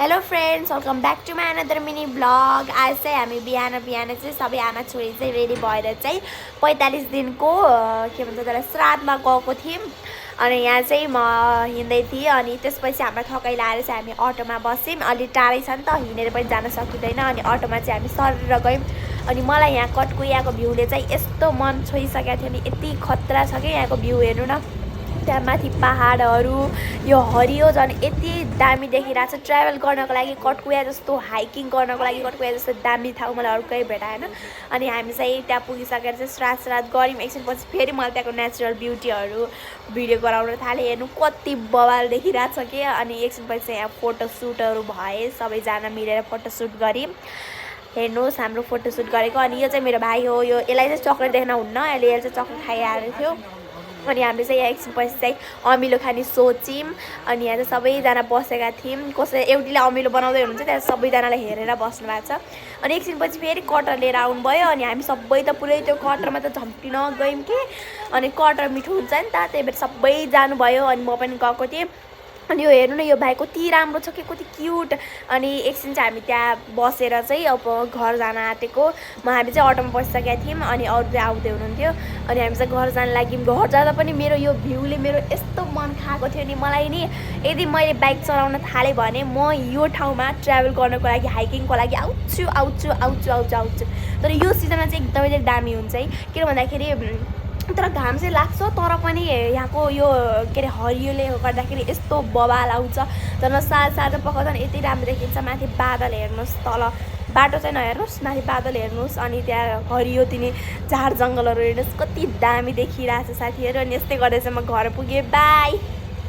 Hello friends, welcome back to my another mini vlog. आज चाहिँ हामी बिहान चाहिँ सबै आमा छोरी चाहिँ रेडी भएर चाहिँ 45 दिनको के भन्छ त्यसलाई श्राद्धमा गएको थियौँ। अनि यहाँ चाहिँ म हिँड्दै थिएँ अनि त्यसपछि हामीलाई थकाइ लागेर चाहिँ हामी अटोमा बस्यौँ। अलि टाढै छ नि त, हिँडेर पनि जान सकिँदैन। अनि अटोमा चाहिँ हामी सरेर गयौँ। अनि मलाई यहाँ कटकुयाको भ्यूले चाहिँ यस्तो मन छोइसकेको थियो नि, यति खतरा छ कि यहाँको भ्यू हेर्नु न। त्यहाँ माथि पहाडहरू, यो हरियो झन् यति दामी देखिरहेको छ। ट्राभल गर्नको लागि कटकुया जस्तो, हाइकिङ गर्नको लागि कटकुया जस्तो दामी ठाउँ मलाई अरू कहीँ भेटाएन। अनि हामी चाहिँ त्यहाँ पुगिसकेर चाहिँ श्राद्ध गऱ्यौँ। एकछिनपछि फेरि मलाई त्यहाँको नेचुरल ब्युटीहरू भिडियो गराउन थालेँ। हेर्नु कति बवाल देखिरहेको छ कि। अनि एकछिनपछि चाहिँ यहाँ फोटोसुटहरू भए, सबैजना मिलेर फोटोसुट गऱ्यौँ। हेर्नुहोस् हाम्रो फोटोसुट गरेको। अनि यो चाहिँ मेरो भाइ हो, यो यसलाई चाहिँ चक्लेट देख्न हुन्न, यसले चाहिँ चक्लेट खाइहालेको थियो। अनि हामीले चाहिँ यहाँ एकछिनपछि चाहिँ अमिलो खाने सोच्यौँ। अनि यहाँ चाहिँ सबैजना बसेका थियौँ। कसै एउटीले अमिलो बनाउँदै हुनुहुन्छ, त्यहाँ सबैजनालाई हेरेर बस्नु भएको छ। अनि एकछिनपछि फेरि कटर लिएर आउनुभयो। अनि हामी सबै त पुरै त्यो कटरमा त झम्टिन गयौँ कि। अनि कटर मिठो हुन्छ नि त, त्यही भएर सबै जानुभयो। अनि म पनि गएको थिएँ। अनि यो हेर्नु न, यो भाइ कति राम्रो छ कि, कति क्युट। अनि एकछिन चाहिँ हामी त्यहाँ बसेर चाहिँ अब घर जान आँटेको। हामी चाहिँ अटोमा बसिसकेका थियौँ। अनि अरू चाहिँ आउँदै हुनुहुन्थ्यो। अनि हामी चाहिँ घर जान लाग्यौँ। घर जाँदा पनि मेरो यो भ्यूले मेरो यस्तो मन खाएको थियो नि। मलाई नि यदि मैले बाइक चलाउन थालेँ भने म यो ठाउँमा ट्राभल गर्नको लागि, हाइकिङको लागि आउँछु। तर यो सिजनमा चाहिँ एकदमै दामी हुन्छ है। किन भन्दाखेरि तर घाम चाहिँ लाग्छ, तर पनि यहाँको यो के अरे हरियोले गर्दाखेरि यस्तो बवाल आउँछ। तर साँझ पखाउँदा यति राम्रो देखिन्छ। माथि बादल हेर्नुहोस्, तल बाटो चाहिँ नहेर्नुहोस्, माथि बादल हेर्नुहोस्। अनि त्यहाँ हरियो तिनी झार जङ्गलहरू हेर्नुहोस्, कति दामी देखिरहेको छ साथीहरू। अनि यस्तै गर्दै चाहिँ म घर पुगेँ। बाई।